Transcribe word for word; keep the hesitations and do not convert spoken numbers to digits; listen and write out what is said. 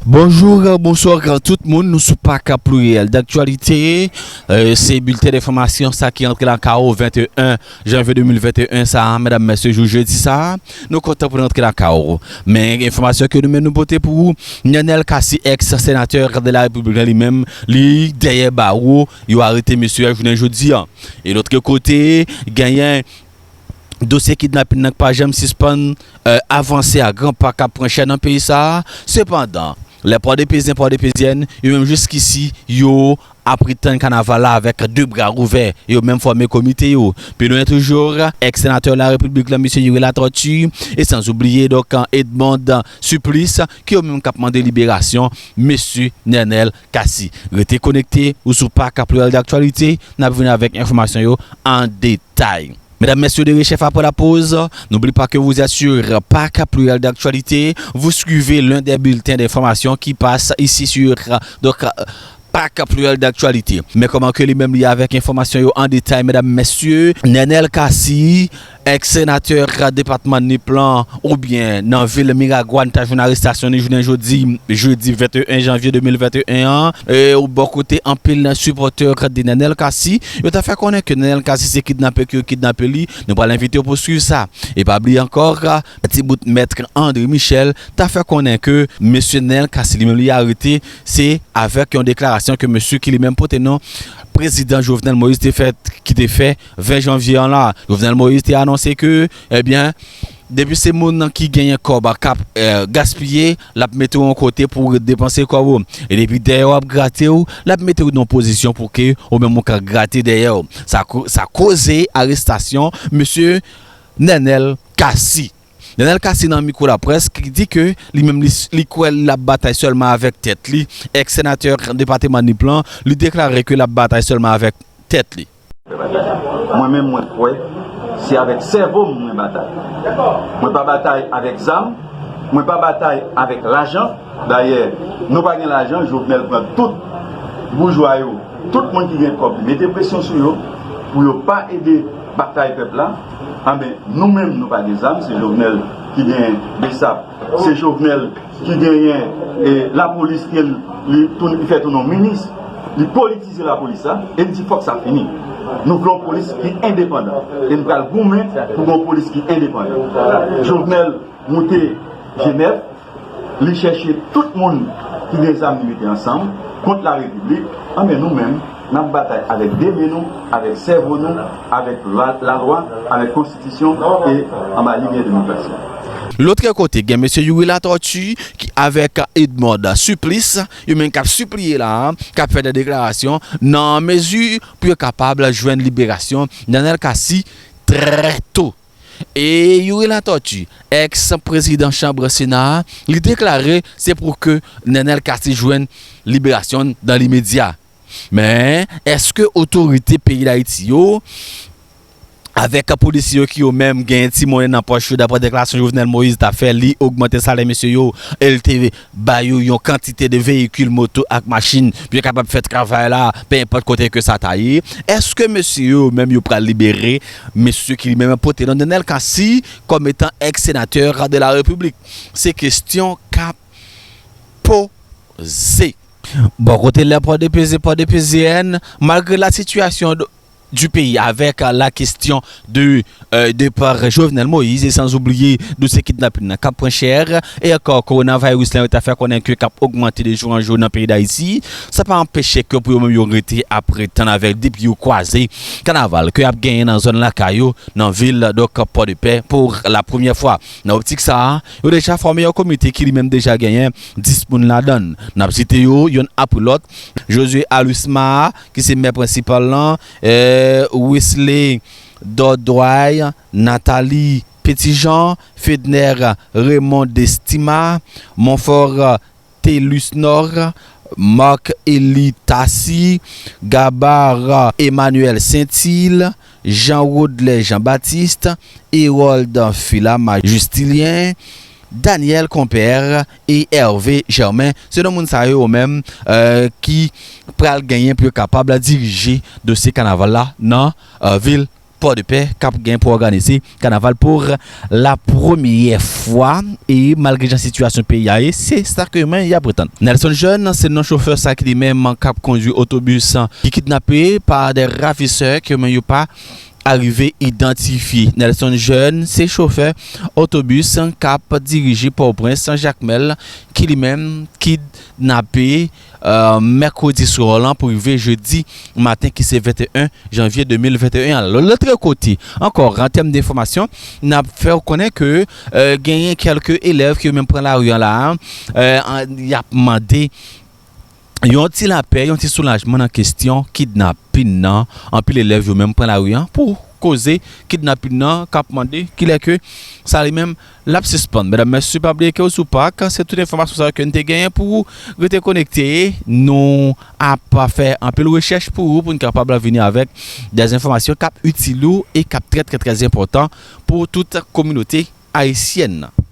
Bonjou, bonswa tout moun, nou sou Pak Pluriel d'Actualité. Euh, se bilten enfòmasyon sa ki antre lakay ou venteyen janvye de mil venteyen sa a, medam, mesye, jou jedi sa a. Nou kontan pou n antre lakay ou. Men enfòmasyon ke nou menm nou pote pou ou, Nenel Cassy, ex senatè de la Repiblik la, li menm, li dèyè bawo, yo arete mesye a jounen jodi a. E lòt kote, genyen dosye kidnapin nan k pa janm sispann, euh, avanse a gran pa k ap pran chè nan peyi sa a. Sepandan, lè Pòdepezyen, Pòdepezyèn, yo menm jiskisi, yo ap ret tann kanaval la avèk de bra ouvè, yo menm fòme komite yo. Pi lwen toujou, ex senatè la Repiblik la, mesye Youri Latortue, e san oubliye, donk, Edmonde Supplice, ki yo menm k ap mande liberasyon mesye Nenel Cassy. Rete konekte, ou sou Pak Pluriel d'Actualité, n ap vin avèk enfòmasyon yo an detay. Mesdames, messieurs, de richef après la pause, n'oubliez pas que vous êtes sur Pak Pluriel d'Actualité. Vous suivez l'un des bulletins d'information qui passe ici sur, euh, donc, euh, Pak Pluriel d'Actualité. Men kòman ke li menm li avèk enfòmasyon yo an detay, medam, mesye, Nenel Cassy, ex senatè depatman Nip lan, oubyen nan vil Miragwàn, ta jwenn arestasyon li jounen jodi, jedi venteyen janvye de mil venteyen an. E, bò kote anpil nan sipòtè de Nenel Cassy, yo ta fè konnen ke Nenel Cassy se kidnape ke yo kidnape li. Nou pral envite w pou swiv sa. E pa bliye ankò, ti bout mèt André Michel ta fè konnen ke mesye Nenel Cassy li menm li arete, se avèk yon deklarasyon ke mesye ki li menm pote non prezidan Jovenel Moïse te fè, ki te fè ven janvye an la. Jovenel Moïse te anonse ke, ebyen, depi se moun nan ki genyen kòb k ap, eh, gaspiye, l ap mete w yon kote pou w depanse kòb ou. E depi dèyè w ap grate w, l ap mete w nan pozisyon pou ke ou menm ou ka grate dèyè w. Sa ko-, sa koze arestasyon mesye Nenel Cassy. Nenel Cassy nan mikwo laprès ki di ke li menm li, li kwè l ap batay sèlman avèk tèt li. Ex senatè depatman Nip lan, li deklare ke l ap batay sèlman avèk tèt li. Mwen menm, mwen kwè se avèk sèvo m mwen batay. Mwen pa batay avèk zam, mwen pa batay avèk lajan. Dayè, nou pa gen lajan, Jovenel pran tout boujwa yo, tout moun ki gen kòb, li mete presyon sou yo pou yo pa ede batay pèp la. Anben, nou menm, nou pa gen zam, se Jovenel ki gen Besap, se Jovenel ki genyen, e, lapolis ke li, li fè tounen yon minis, li politize lapolis la, e n di fòk sa fini. Nou vle yon polis ki endepandan, e n pral goumen pou gen yon polis ki endepandan. Jovenel moute Jenèv, li chèche tout moun ki gen zam li mete ansanm kont larepiblik, anben nou menm, n ap batay avèk de men nou, avèk sèvo nou, avèk la, lalwa, avèk konstitisyon e anba limyè demokrasi. Lòt kote, gen mesye Youri Latortue ki avèk Edmonde Supplice, yo menm k ap sipliye la, k ap fè de deklarasyon nan mezi pou yo kapab jwenn liberasyon Nenel Cassy trè to. E Youri Latortue, ex prezidan chanb Sena a, li deklare se pou ke Nenel Cassy jwenn liberasyon l dan limedya. Men, èske otorite peyi Dayiti yo, avèk polisye yo ki yo menm genyen ti monnen nan pòch yo, daprè deklarasyon Jovenel Moïse ta fè, li ogmante salè mesye yo, e l te ba yo yon kantite de veyikil, moto ak machin pou yo kapab fè travay la, pe enpòt kote ke sa ta ye. Èske mesye yo menm yo pral libere mesye ki li menm pote non Nenel Cassy kòm etan ex senatè de la Repiblik? Se kesyon k ap poze. Bò kote lè Pòdepeze, Pòdepezyèn, malgre la sitiyasyon du pays avec la question de, euh, départ Jovenel Moïse, e sans oublier dosye kidnapin nan k ap pran chè, e ankò kowonaviris lan yo ta fè konnen ke k ap ogmante de jou an jou nan peyi Dayiti, sa pa anpeche ke pou yo menm yo rete ap ret tann avèk de pye yo kwaze kanaval ke y ap genyen nan zòn lakay yo nan vil, donk, Pòdepè pou la premyè fwa. Nan optik sa a, yo deja fòme yon komite ki li menm deja genyen dis moun ladan l. N ap site yo youn apre lòt, Josué Alusma, ki se mè prensipal lan, eh, Wesley Dodouay, Nathalie Petitjean, Fedner Raymond Destima, Monfort Thélusnor, Marc Élie Tassy, Gabar Emmanuel Saintil, Jean Rodley Jean Baptiste, Herold Filama Justilien, Daniel Compère e Hervé Germain. Se non moun sa yo menm, eh, ki pral genyen pou yo kapab dirije dosye kanaval la nan, eh, vil Pòdepè k ap gen pou òganize kanaval pou la premyè fwa. E malgre jan sitiyasyon peyi a ye, se sa ke menm y ap pretann. Nelson Jeune se non chofè sa ki li menm k ap kondwi otobis ki kidnape pa de ravisè ke menm yo pa arive idantifye. Nelson Jeune se chofè otobis k ap dirije Pòtoprens Jakmèl ki li menm kidnape mèkredi swa lan pou rive jedi maten ki se venteyen janvye de mil venteyen an. Lòt kote ankò, an tèm de enfòmasyon, n ap fè w konnen ke genyen kèlke elèv ki yo menm pran lari an la a, y ap mande yon ti lapè, yon ti soulajman nan kesyon kidnapin nan. Anpil elèv yo menm pran lari an pou koze kidnapin nan, k ap mande kilè ke sa li menm l ap sispann. Medam, mesye, pa bliye ke w sou Pak. Se tout enfòmasyon sa yo ke n te genyen pou ou. Rete konekte. Nou ap fè anpil rechèch pou ou, pou n kapab vini avèk de enfòmasyon k ap itil ou e k ap trè, trè, trè enpòtan pou tout kominote ayisyèn nan.